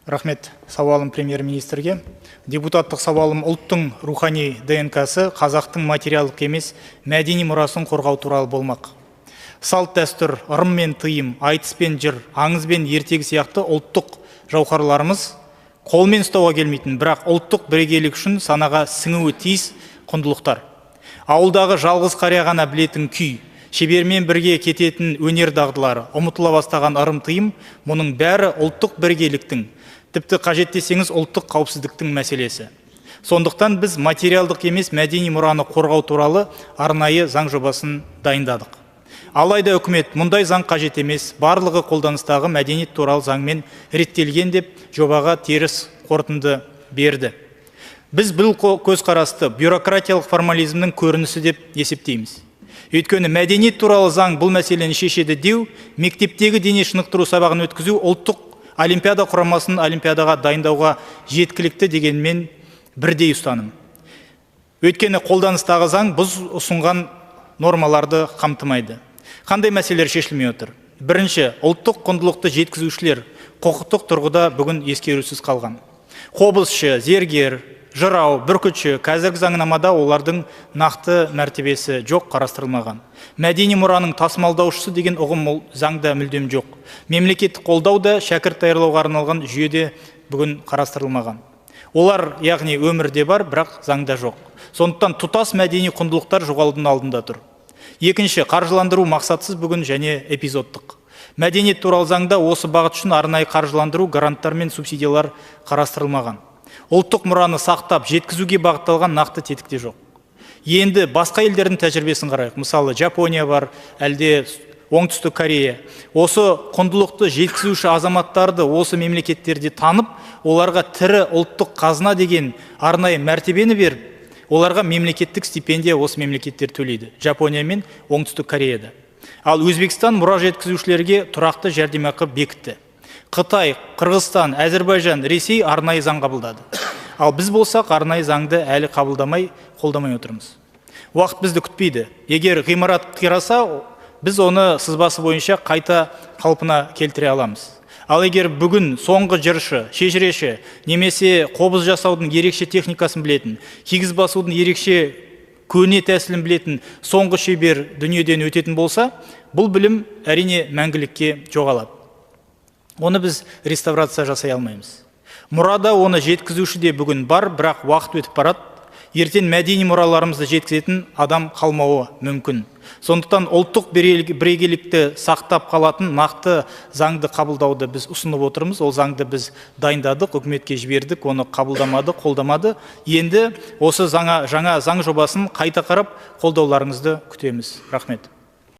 Рахмет. Сауалым премьер-министрге. Депутаттық сауалым ұлттың рухани ДНК-сы, қазақтың материалдық емес мәдени мұрасын қорғау туралы болмақ. Салт дәстүр, ырым мен тыйым, айтыс пен жыр, аңыз бен ертегі сияқты ұлттық жауһарларымыз қолмен ұстауға келмейтін, бірақ ұлттық бірегейлік үшін санаға сіңуі тиіс құндылықтар. Ауылдағы жалғыз қария ғана білетін күй, шебермен бірге кететін өнер дағдылары, ұмытыла бастаған ырым тыйым, мұның бәрі ұлттық бірегейліктің, тіпті қажет десеңіз, ұлттық қауіпсіздіктің мәселесі. Сондықтан біз материалдық емес мәдени мұраны қорғау туралы арнайы заң жобасын дайындадық. Алайда үкімет мұндай заң қажет емес, барлығы қолданыстағы мәдениет туралы заңмен реттелген деп жобаға теріс қорытынды берді. Біз бұл көзқарасты бюрократиялық формализмнің көрінісі деп есептейміз. Өйткені мәдениет туралы заң бұл мәселені шешеді деу, мектептегі дене шынықтыру сабағын өткізу, ұлттық олимпиада құрамасын олимпиадаға дайындауға жеткілікті дегенмен бірдей ұстаным. Өйткені қолданыстағы заң біз ұсынған нормаларды қамтымайды. Қандай мәселелер шешілмей отыр? Бірінші, ұлттық құндылықты жеткізушілер құқықтық тұрғыда бүгін ескерусіз қалған. Қобызшы, зергер, жырау, бүркітші — қазіргі заңнамада олардың нақты мәртебесі жоқ, қарастырылмаған. Мәдени мұраның тасымалдаушысы деген ұғым ол заңда мүлдем жоқ. Мемлекеттік қолдау да, шәкірт даярлауға арналған жүйеде бүгін қарастырылмаған. Олар, яғни, өмірде бар, бірақ заңда жоқ. Сондықтан тұтас мәдени құндылықтар жоғалудың алдында тұр. Екінші, қаржыландыру мақсатсыз бүгін және эпизодтық. Мәдениет туралы заңда осы бағыт үшін арнайы қаржыландыру, гранттар мен субсидиялар қарастырылмаған. Ұлттық мұраны сақтап, жеткізуге бағытталған нақты тетік те жоқ. Енді басқа елдердің тәжірибесін қарайық. Мысалы, Жапония бар, әлде Оңтүстік Корея. Осы құндылықты жеткізуші азаматтарды осы мемлекеттерде танып, оларға тірі ұлттық қазына деген арнайы мәртебені беріп, оларға мемлекеттік стипендия осы мемлекеттер төлейді. Жапония мен Оңтүстік Кореяда. Ал Өзбекстан мұра жеткізушілерге тұрақты жәрдемақы бекітті. Қытай, Қырғызстан, Әзірбайжан, Ресей арнайы заң қабылдады. Ал біз болсақ, арнайы заңды әлі қабылдамай, қолдамай отырмыз. Уақыт бізді күтпейді. Егер ғимарат қираса, біз оны сызбасы бойынша қайта қалпына келтіре аламыз. Ал егер бүгін соңғы жыршы, шежіреші немесе қобыз жасаудың ерекше техникасын білетін, кигіз басудың ерекше көне тәсілін білетін соңғы шебер дүниеден өтетін болса, бұл білім, әрине, мәңгілікке жоғалады. Оны біз реставрация жасай алмаймыз. Мұрада оны жеткізуші де бүгін бар, бірақ уақыт өтіп барады. Ертең мәдени мұраларымызды жеткізетін адам қалмауы мүмкін. Сондықтан ұлттық бірегейлікті сақтап қалатын нақты заңды қабылдауды біз ұсынып отырмыз. Ол заңды біз дайындадық, үкіметке жібердік, оны қабылдамады, қолдамады. Енді осы жаңа заң жобасын қайта қарап, қолдауларыңызды күтеміз. Рахмет.